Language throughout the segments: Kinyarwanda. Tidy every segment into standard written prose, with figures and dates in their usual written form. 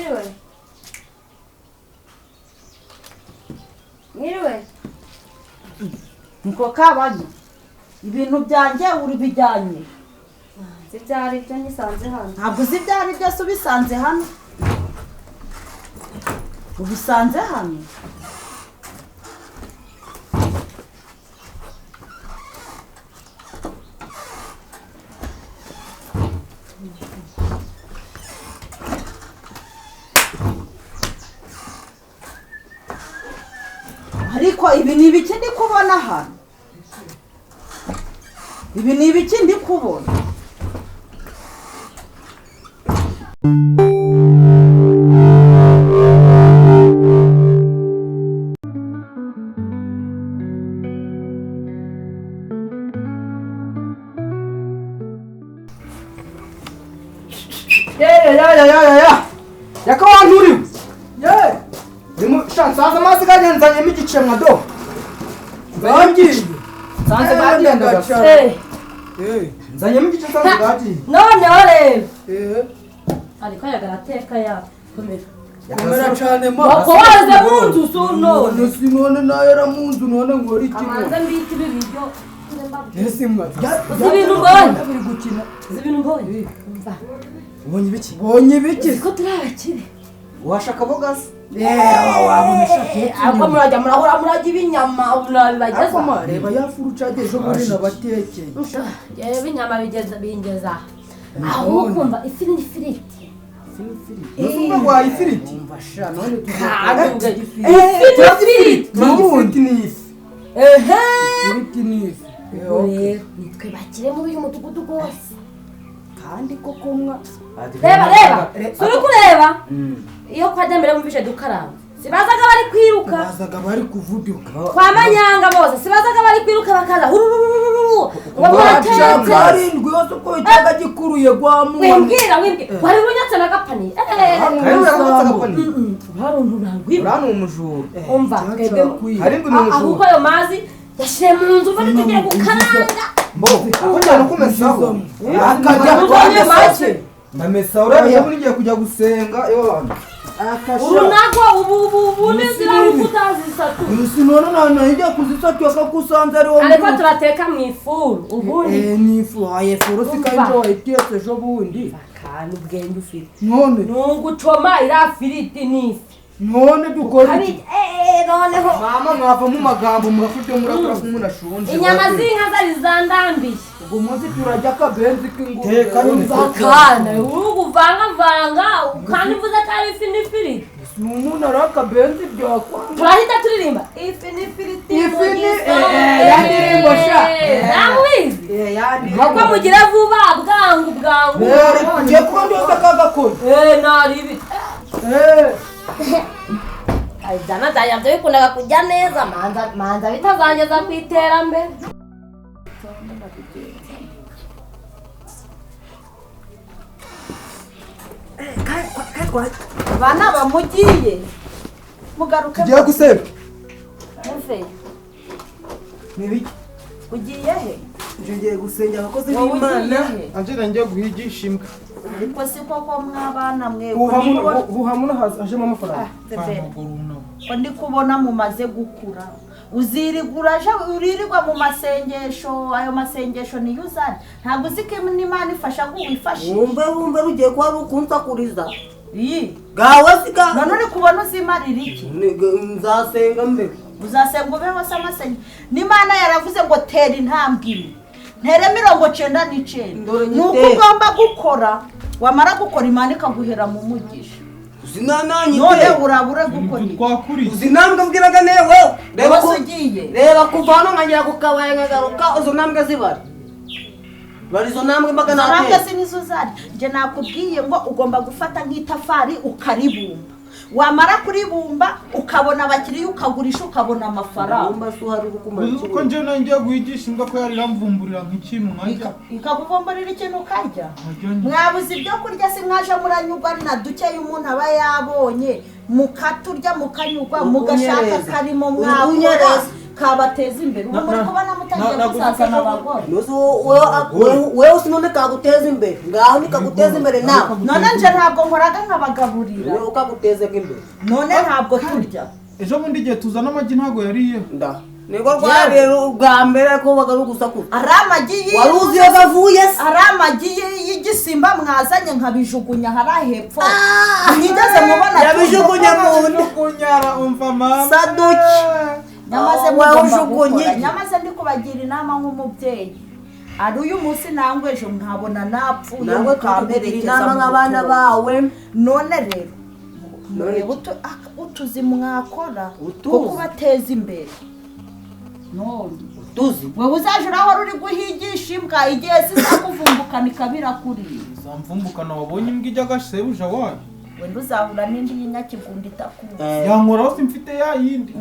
Mwiriwe. Mwiriwe. Niko kabanye. Ibintu byanjye uri bijyanye. Zibyari byo nisanze hano. Ntabwo zibyari byose ubisanze hano. Ubisanze hano. Ariko ibi ni ibiki ndi kubona hano? Ibi ni ibiki ndi kubona? Ya. Yakawanturi. Ye. Ndimo shansaza amazi kagenzanyemo igice nka do. Nzangiye. Nsanze bagenda. Eh. Nzanyemo igice nsanze bagiye. None ore. Eh. Ariko yagarateka ya komera. Komera cyane ma. Wakoze munzu so none. None nayo munzu none ngori iki. Amanza mbiti bibiryo. Ese mwa. Ibintu mbonye. Biri gukina. Ibintu mbonye. Umva. Ubonye ibiki? Ubonye ibiki? Ko turabakire. Washaka bogas? Wabona shati. Ako murajya murahora murajya ibinyama unabibageza. Ako mareba yafuruca agejo muri nabatekeye. Yewe ibinyama bigeza bingeza. Aho kumva ifi ni ifiriti. Ifi ni ifiriti. Umva sha none tuvuga ifi. Ifiriti. N'ubundi ni ifi. Ehe. Ifiriti ni ifi. Rero nitwe bakire muri uyu mudugudu rwose. Kandi koko mwa reba reba suri kureba iyo kwajya mbere mumvishe dukaraba sibazaga bari kwiruka bazaga bari kuvuduka kwa manyanga bose sibazaga bari kwiruka bakaza hururururu ngo muratetse karindwi yose uko cyaga gikuruye gwa mu wimbwira wimbwira wari unyatse nagapani haruntu nagwiba urano umujura umva twebwe karindwi ni umujura ahubwo ayo mazi yashire mu nzu mva tugiye gukaranga mbo aho cyane kumesaho akajya kwa ndamesa urabye muri ngiye kujya gusenga iyo bantu urunago ubu n'inzira kutazisatu usinona nana ijya kuzisatu akakusanze ari wowe ariko turateka mu ifuru ubundi ni ifu aye furu sikanje wayitetse ejo bundi akana ubwenge ufite none nugucoma irafiriti n'ifi none dukora iki noneho mama mwava mu magambo mugafite murakora kumuna shonje inyama z'inka zari zandambiye ubwo munsi turajya akabenzi k'ingurube teka nyine uguvanga vanga kandi mvuze ko ari ifi n'ifiriti si umuntu ari akabenzi byakwanga turahita turirimba ifi n'ifiriti ifi ni yandirimbo sha namubizi kuko mugira vuba bwangu bwangu ngiye kuba ndose akagakora naribi Jana zayabyo bikundaga kujya neza manza bitazangeza ku iterambere. Bana bamugiye mugaruke tugiye gusenga. Muve ni biki ugiye he? Ngiye gusenga abakozi b'Imana. Angela ngiye guhigisha imbwa. Ariko si koko mwabana mwe uhamuna hajemo amafaranga. Ko ndi kubona mumaze gukura uzirigura aje uririrwa mu masengesho ayo masengesho ni yuzana ntabwo uzi ko Imana ifasha ngo wifashe wumve rugiye kuba rukunsakuriza iyi gawe sika none uri kubona uzimarira iki nzasenga mbe uzasenga ubeho se amasengesho n'Imana yaravuze ngo tera intambwe imwe ntere 99 nuko ugomba gukora wamara gukora Imana ikaguhera mu mugisha none urabura gukora uzinambwe mbwiraga newe reba ko ugiye reba kuva hano nkagera ku kabaya nkagaruka izo ntambwe zibara bari izo ntambwe mbaga nateye ntambwe sinizo zari nje nakubwiye ngo ugomba gufata nk'itafari ukaribumba wamara kuribumba ukabona abakiriya ukagurisha ukabona amafaranga uko nje nangiye guhigisha imbwa ko yari iramvumburira nk'ikintu nkajya ikakuvumburira ikintu ukarya mwabuze ibyo kurya si mwaje muranyugwa na duke y'umuntu aba yabonye mukaturya mukanyugwa mugashaka karimo mwakora Kabateza imbere. Ubu muri kubona mutangiye gusazana abagore. Wewe usinone kaguteza imbere. Ngaho nikaguteza imbere nawe. None nje ntabwo nkoraga nkabagaburira. Wewe ukaguteza imbere. None ntabwo turya. Ejo bundi igihe tuzana amagi ntabwo yariye. Nda. Niko rwari ubwa mbere ko bagaru gusakuza. Ari amagi wari uzi iyo gavuye se? Ari amagi y'igisimba mwazanye nkabijugunya hari hepfo. Mwigeze mubona yabijugunya mu nda. Kunyara umva mama. Saduki. Nyamaze mugomba. Nyamaze ndi kubagira inama nk'umubyeyi. Ari uyu munsi nangwe ejo nkabona napfuye nawe tukakugira inama nk'abana bawe. None rero utuzi mwakora kuko bateza imbere. None utuzi wewe uzaje urahora uri guhigisha imbwa igihe zizakuvumbukana ikabira kuri zamvumbukana wabonye imbwa ijya gashebuja wayo. Wenda uzahura n'indi y'inyakigunda itakuzi. Yankoraho simfite ya yindi.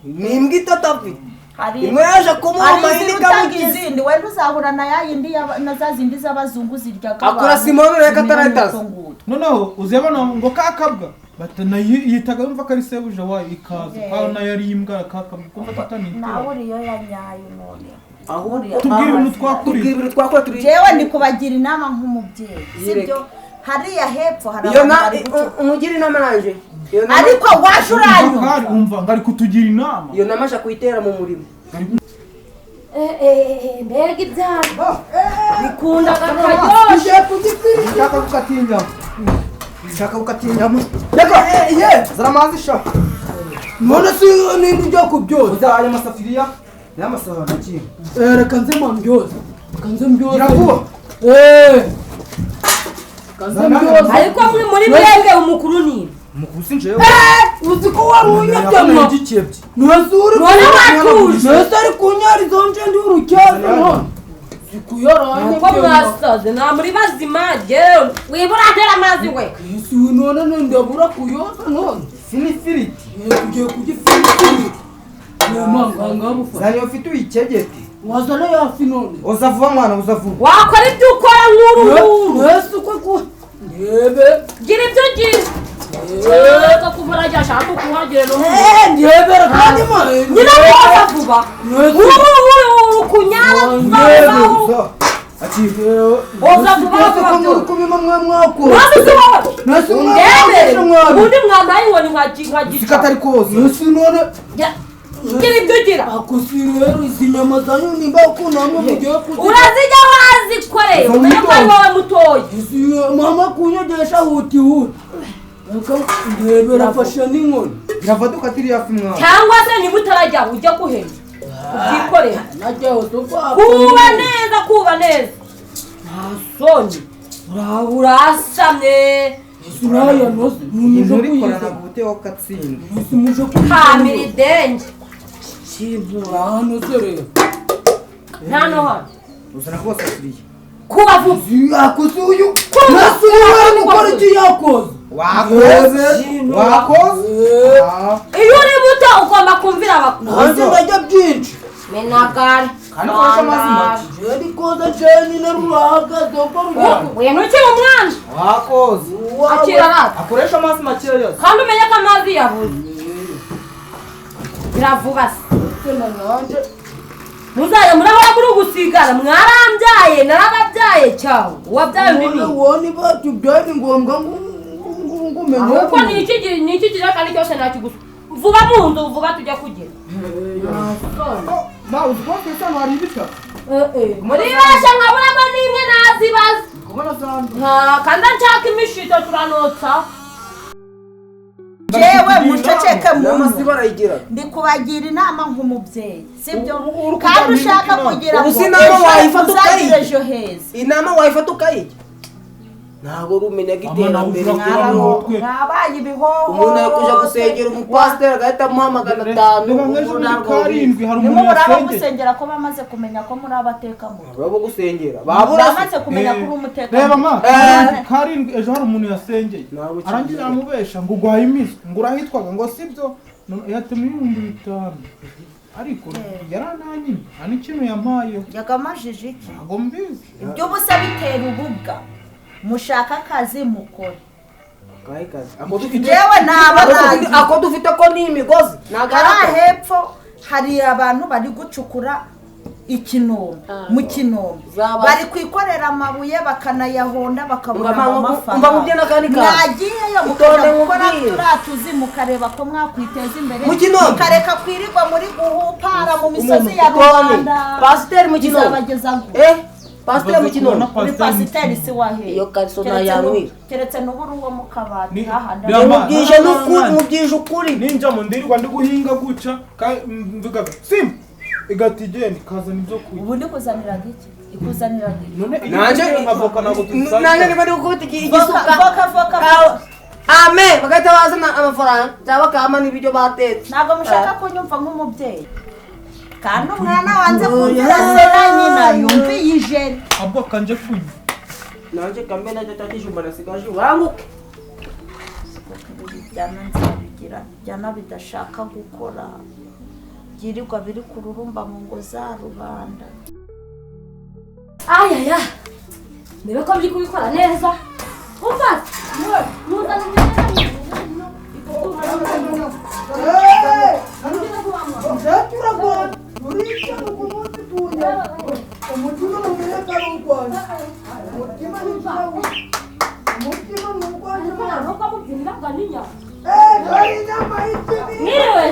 Ni imbwa itatafite. Imwe yaje kumuha indi ikamukiza izindi. Wenda uzahura na ya yindi na za zindi z'abazungu zirya akora Simone reka atarataza. Noneho uzebana ngo kakabwa batana yitaga yumva ko ari sebuja wayo ikaza kwa nayo ari imbwa kakabwa kumva tatanitira. Nawe uriyo yanyayo none. Aho tubwira ibintu twakuriye. Tubwira ibintu twakora turi. Jewe ndi kubagira inama nk'umubyeyi. Sibyo hariya hepfo hari abantu bari gucuka. Umugira inama nanje. Ariko washuranyumva umva ngari kutugira inama. Iyo nama aje kuyitera mu murimo. Mbega ibyaro bikunda akaryoshye. Nshaka gukatinya. Nshaka gukatinya. Reka ye zara amazi sha. None si nindi ujya kubyoza. Uza aya masafuriya n'amasahani iki. Reka nze mbyoza. Reka nze mbyoza. Iravuba. Kanze mbyoza. Ariko mwe muri mwebwe umukuru ni umukuru sinjewe. Uzi ko wari unyabya igikebye. None none watuje. None ari kunyara izo nje ndi urukeze none. Zikuyaranye ko mwasaze nta muri bazima jewe wibura ntera amazi we. Isi none ndabura kuyoza none. Sinifiriti. Ugiye kugifiriti. Nyamanga bufa. Zari ufite uyikegete. Wazana yafi none. Uza vuba mwana uza vuba. Wakora ibyo ukora nk'uru. Yesu ko ndebe. Gira ibyo ugira. Ko kuvura ashaka kuhagera no. Ndebera kandi ma. Nyina woza vuba. Uru kunyara vuba. Ati oza vuba vuba kubima mwe mwako. Nasi wowe. Ubundi mwana ayiwoni nkagica. Sikatari koza. Yesu none. Gira ibyo ugira. Akusi rero izi nyama zanyu nimba ukuntu hamwe mugiye kuzirya. Urazirya wazikoreye. Umenye ko ari wowe mutoya. Mama kunyogesha huti huti. Ndebera fashe n'inkoni. Birava dukatiri yafi mwana. Cyangwa se niba utarajya ujya kuhenda. Ubyikorera. Najyaho tuva. Kuba neza kuba neza. Nta soni. Urasamye. Suraya noze. Muje kuyikorana ubute wakatsinda. Muje kamira idenge. Kintu hano rero. Hano hano. Uzana rwose afuriye. Kuba vuba. Yakoze uyu. Nasi uyu gukora iki yakoze? Wakoze. Wakoze. Iyo uri muto ugomba kumvira abakuru. Nanjye ndajya byinshi. Menagara. Kandi ukoresha amazi make. Jeri koza cyane ruhagaze uko rugenda. Oya ntukiri umwana. Wakoze. Akira rata. Akoresha amazi make yose. Kandi umenye ko amazi yabuze. Biravuba se. Muzajya murahora muri gusigana mwarambyaye narababyaye cyawe uwabyaye undi ni woni batubyaye ni ngombwa ngo umenye kuko ni iki kijerekani cyose nakigusa vuba mu nzu vuba tujya kugira ma uzi ko twese hano hari ibitaka muribasha nkaburamo n'imwe nazibaza kandi nshaka imishito turanotsa. Jewe muceceke mu ndi kubagira inama nk'umubyeyi sibyo kandi ushaka kugira ngo wayifata ejo heza inama wayifata ukayijya ntabwo rumenyaga iterambere mwabaye ibihoho umuntu yakuja gusengera umupasiteri agahita amuha 500 nimwe muraba gusengera ko bamaze kumenya ko muri abatekamutwe babo gusengera babura bamaze kumenya ko uri umutekamutwe reba ma karindwi ejo hari umuntu yasengeye arangiza aramubesha ngo ugwaye imiswi ngo urahitwaga ngo sibyo yatemye 5000 ariko yarananyimye nta n'ikintu yampayeho yagamajije iki ntabwo mbizi ibyo ubusa bitera ububwa mushaka akazi mukore kazi jewe naba ako dufite ko ni imigozi nagara hepfo Hari abantu bari gucukura ikinombe mu kinombe bari kwikorera amabuye bakanayahonda bakabona amafaranga. Mwagiyeyo mukajya gukora turiya tuzi mukareba ko mwakwiteza imbere, mukareka kwirirwa muri guhupara mu misozi ya rubanda. Pasiteri mu kinombe, pasiteri mu kinombe, uri pasiteri si wahe? Iyo kariso ntayanywira keretse n'ubura uwo mu kabati hahandi. Mubwije n'ukuri, mubwije ukuri. Ninja mu ndirirwa ndi guhinga guca mvuga simba igati igenda ikazana ibyo kurya. Ubu ndikuzaniraga iki? Ikuzaniraga iki? None nanjye nkavoka ntabwo tuzisangira. Nanjye niba ndi gukubita igisuka voka ame bagahita bazana amafaranga cyangwa bakama n'ibiryo batetse. Ntabwo mushaka kunyumva nk'umubyeyi kandi umwana wanze kumvira se na nyina yumviye ijeri. Abo kanje kunywa nanjye kambe najya takijumba nasigaje ubanguke. Ibyana nzabigira ibyana bidashaka gukora byirirwa biri kururumba mu ngo za rubanda. Ayaya ndebe ko biri kubikora neza. Umva muzana Mwiriwe.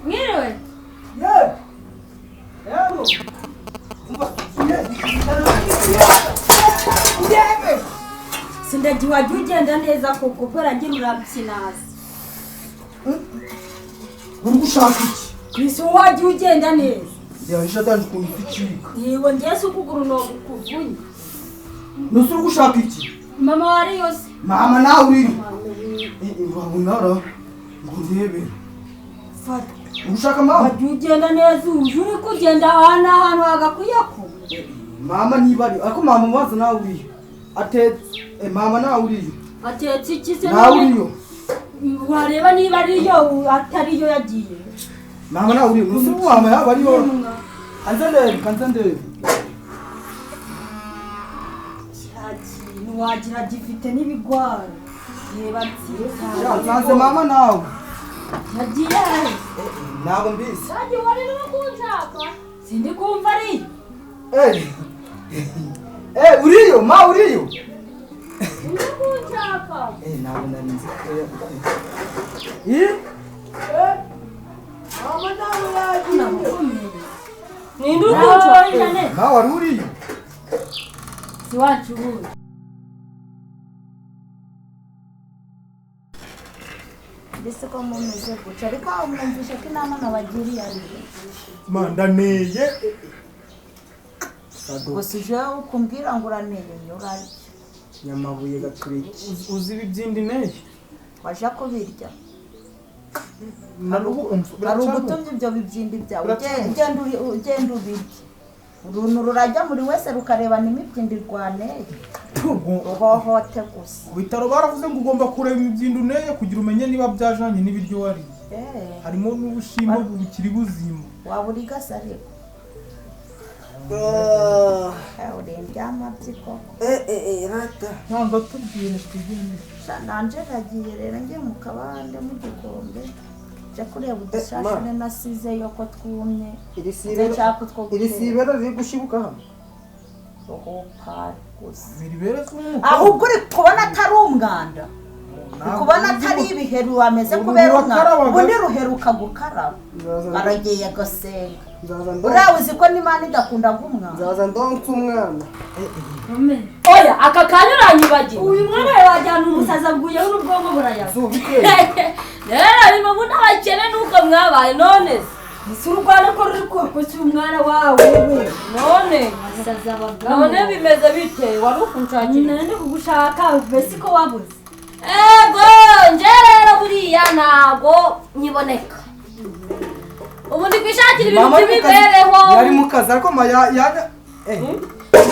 Mwiriwe. Sindagiye wajya ugenda neza koko kubera ngira urabyinaza. Uri gushaka iki? Kwisi wajya ugenda neza. Yaje atanje ukuntu icika. Yego ngiye se ukuguru no kukuvunye. Nuse uri gushaka iki? Mama wari yose. Mama nawe uri. Wabonara ngo ndebe. Fata. Ushaka mama? Wajya ugenda neza uje uri kugenda ahantu ahantu hagakwiye ko. Mama niba ari ariko mama mubaza nawe uri. Atetse mama nawe uri. Atetse iki se nawe uriyo? Wareba niba ariyo atariyo yagiye. Mama nawe uri. Nuse mama yaba ariyo. Kanze ndebe, kanze ndebe. Kintu wagira gifite n'ibigwaro. Reba nziza. Nsanze mama nawe. Yagiye he? Ntabwo mbizi. Yagiye wari no kunshaka. Sindi kumva ari. Uriyo ma uriyo. Ndi kunshaka. Ntabwo nari nzi. Mama nawe yagiye. Ninde uri kunshaka? Ma wari uriyo. Si wacu ubu. Mbese ko mumeze gutya ariko mwumvishe ko inama nabagiriye ari mandaneye. Gusa uje ukumbwira ngo uraneye urarya nyamabuye gaturiki. Uzi ibibyindi neye waje kubirya ari ugutumye ibyo bibyindi byawe ugenda ubirya. Uruntu rurajya muri wese rukareba n'imibyindi rwaneye ruhohote gusa. Ku bitaro baravuze ngo ugomba kureba imibyindi uneye kugira umenye niba byajanye n'ibiryo wariye. Harimo n'ubushimbo bukiri buzima. Waba uri gasa ariko uri indyamabyi koko. Rata ntabwo tubwire tugende. Nanje nagiye rero ngiye mu kabande mu gikombe nje kureba udushashane nasizeyo ko twumye. Iri sibero riri gushibuka hano. Ahubwo uri kubona atari umwanda, uri kubona atari ibiheru wameze kubera umwanda. Ubundi ruheruka gukaraba aragiye agasenga. Uriya uzi ko n'Imana idakunda umwana. Nzaza ndonsa umwana. Oya aka kanya uranyibagiwe. Uyu mwana we wajyana umusazi aguyeho n'ubwonko burayaga. Rero biba n'abakene nuko mwabaye none se. Si urwana ko ruri kuko umwana wawe none none bimeze bite? Wari ukunshakira none kugushaka mbese ko wabuze. Ego nje rero buriya ntabwo nkiboneka. Ubu ndi kwishakira ibintu by'imibereho. Yari mu kazi ariko yaga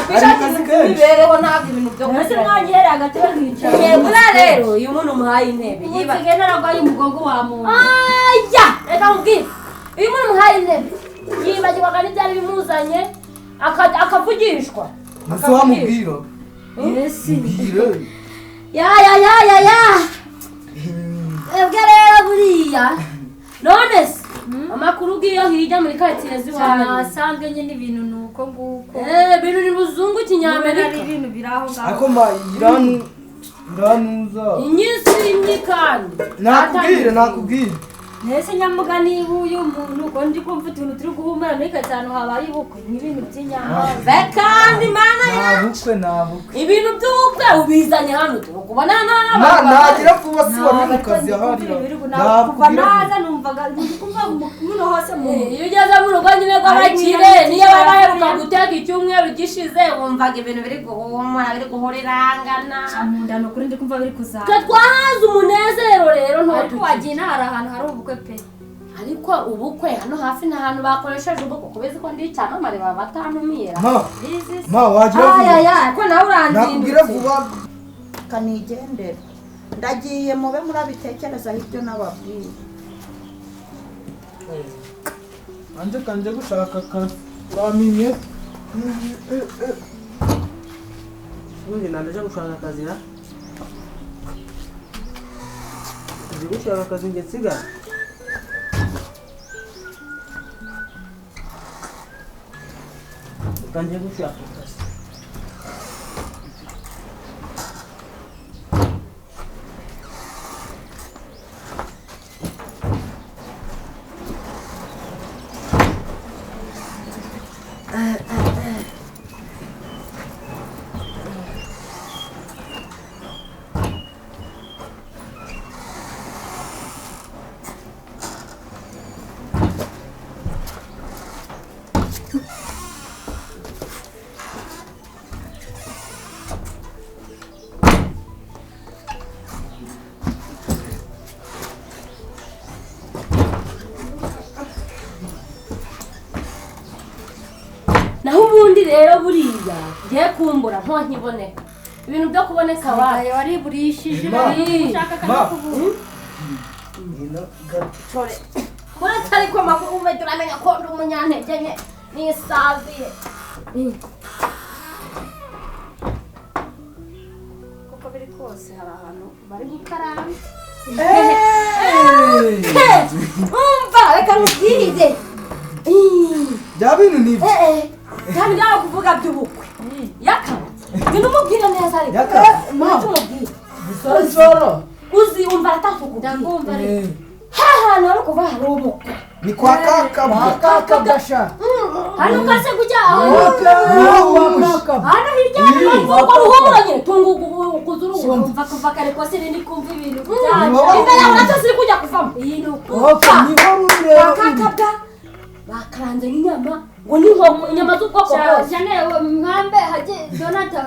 kwishakira ibintu by'imibereho ntabwo ibintu byo kurya. Mbese mwanyihereye agatebe nkicara. Yego rero iyo umuntu umuhaye intebe yiba. Ubu nararwaye umugongo wa muntu. Aya reka nkubwire. Iyo umuntu umuhaye intebe yibagirwaga n'ibyari bimuzanye akavugishwa. Nase wamubwira. Ese. Ya ya ya ya ya. Ebwe rero buriya None se amakuru ugiye hirya muri quartier ziwanyu asanzwe nyine ibintu nuko nguko. Ibintu ni buzungu kinyamerika. Ibintu biraho ngaho. Ariko ma iranuza. Inyisi imyikandi. Nakubwire. Nese nyamugani uyu muntu ko ndi kumva utuntu turi guhumura muri gatanu habaye ubukwe n'ibintu by'inyama. Kandi mana ya nabukwe nabukwe. Ibintu by'ubukwe ubizanye hano tukubona nana. Nagira vuba si wari mu kazi yaharira. Kuva naza numvaga kumva muno hose mu. Iyo ugeze mu rugo nyine rw'abakire niyo babaheruka guteka icyumweru gishize wumvaga ibintu biri guhumura biri guhurirangana. Munda no kuri ndi kumva biri kuzaza. Twe twahaze umunezero rero nto ariko wagiye hari ahantu hari ubukwe pe. Ariko ubukwe hano hafi nta hantu bakoresheje ubukwe kubezi ko ndi icyamamare baba batantumira. Ma wagira vuba. Aya ko nawe urandindutse. Nakubwira vuba kanigendera. Ndagiye mube murabitekereza ibyo nababwiye. Anje kanje gushaka akazi. Uramenye? Ubundi nandaje gushaka akazi ra. Nje gushaka akazi nge nsigara. Kanje gushaka akazi. Naho ubundi rero buriya ngiye kumbura nto nkiboneka ibintu byo kuboneka wayo wari burishije ushaka kandi kuvuga uretse ariko makuru umenya uramenya ko ndi umunyantege nke nisaziye kuko biri kose hari ahantu bari gukaranga. Umva reka nkubwire bya bintu ni kandi ndaho kuvuga by'ubukwe yaka ngino umubwire neza ariko yaka tumubwire bisoro uzi umva atakukubwira ndakumva ariko haha nari kuva hari ubukwe ni kwa kaka gasha hano kase kujya aho hano hirya ngo ruhumuranye tungu kuzuru umva kuva kare kose nindi kumva ibintu byaje imbere yawe nacyo siri kujya kuvamo iyi ni uko niho ruri rero kakabwa bakaranze inyama ngo ni nko inyama z'ubwoko bwose Jane mwambe haje Donata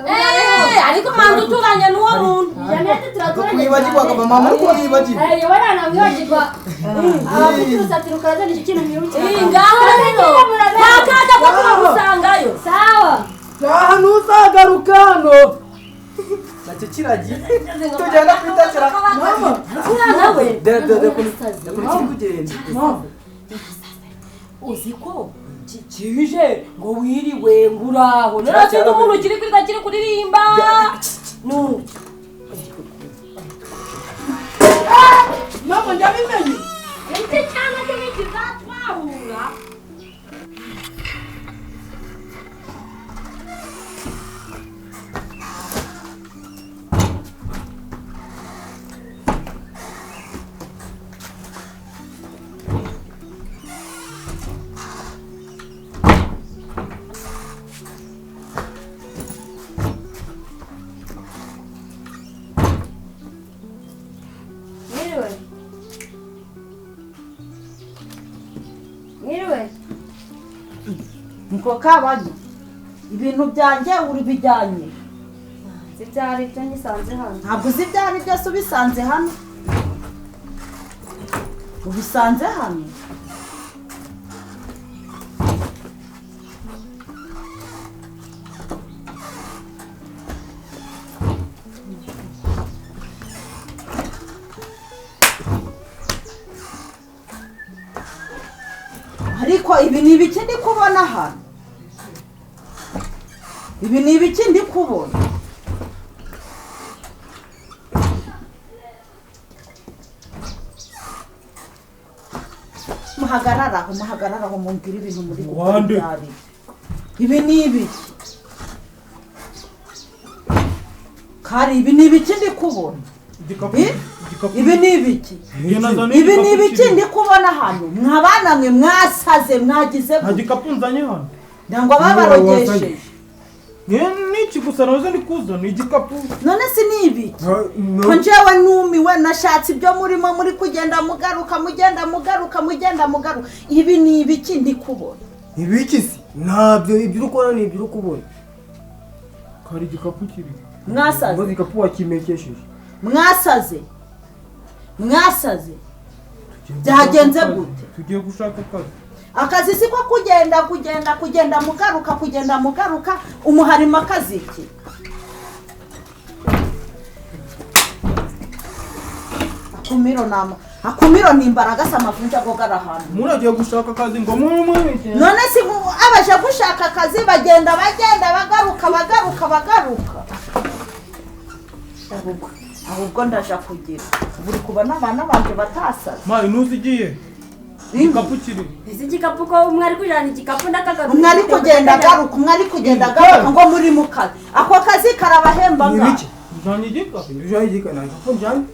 ariko manzu uturanye n'uwo muntu Janete turaturanye kwibagirwa mama muri kwibagirwa warana mwibagirwa abafite urusatsi rukaza nicyo kintu mwibukira ngaho rero nta ko turagusangayo sawa aha ntuzagaruka hano nacyo kiragiye tugenda kwitakira mama nawe dede kuri kugenda uzi ko kije ngo wiriwe nguraho narasinda umuntu kiri kwiga kiri kuririmba nu mama ndabimenye iki cyana cyo kizatwahura Niko kabanye ibintu byanjye uri bijyanye zibyari byo ngisanze hano ntabwo zibyari byose ubisanze hano ubisanze hano ariko ibi ni ibiki ndi kubona hano ibi ni ibiki ndi kubona Muhagararaho muhagararaho mumbwire ibintu muri gukora byari. Ibi ni ibiki? Kari ibi ni ibiki ndi kubona? Ibi ni ibiki? Ibi ni ibiki ndi kubona hano? Mwabana mwe mwasaze mwagize nta gikapu nzanye hano. Nangwa babarogesheje. Niki gusa nazo ndi kuzana igikapu. None si ni ibiki? Ko njewe numiwe nashatse ibyo murimo muri kugenda mugaruka mugenda mugaruka mugenda mugaruka. Ibi ni ibiki ndi kubona? Ibiki si? Ntabyo ibyo ukora ni ibyo ukubona. Kari igikapu kiri. Mwasaze. Ngo igikapu wakimekesheje. Mwasaze. Mwasaze. Byagenze gute? Tugiye gushaka akazi. Akazi siko kugenda kugenda kugenda mugaruka kugenda mugaruka umuharima akazi iki? Akumiro nama akumiro ni imbaraga samavunja gogara hano. Muragiye gushaka akazi ngo mumwe. None si abaje gushaka akazi bagenda bagenda bagaruka bagaruka bagaruka. Ahubwo ndaje kugira buri kubona abana banje batasaze. Ma inuzi igiye. Igikapu kiri. Ese igikapu ko umwe ari kujana igikapu ndakagaruka. Umwe ari kugenda agaruka, umwe ari kugenda agaruka ngo muri mu kazi. Ako kazi karabahemba nga. Njanye igikapu. Njanye igikapu nta gikapu njanye.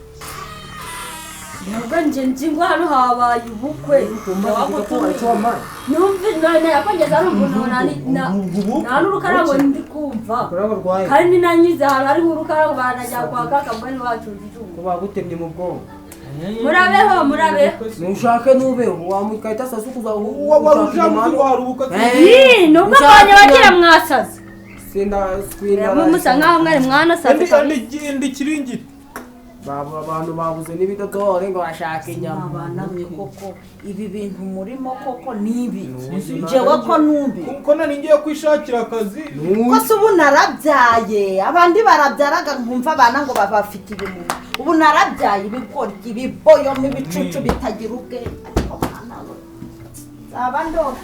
Ntabwo nje nzi ngo hano habaye ubukwe. Numva none yakongeza ari umuntu nta n'urukarabo ndi kumva. Kandi nanyize ahantu hari urukarabo banajya kwa kaka mbone wacu ko bagutemye mu bwonko. Murabeho murabeho. Nushake nubeho wamukahita sasukuza nubwo abanye bagira mwasaze. Sinda skwinda. Musa nkaho mwari mwanasaze. Ndi kiringiti. Baba abantu babuze n'ibidotore ngo bashake inyama. Abana mwe koko ibi bintu murimo koko nibi. Jewe ko numbi. Kuko nari ngiye kwishakira akazi. Ko se ubu narabyaye abandi barabyaraga nkumva abana ngo babafite ibimuga. Ubu narabyaye ibigoryi ibiboyo n'ibicucu bitagira ubwenge. Ariko mwana we. Zaba ndora.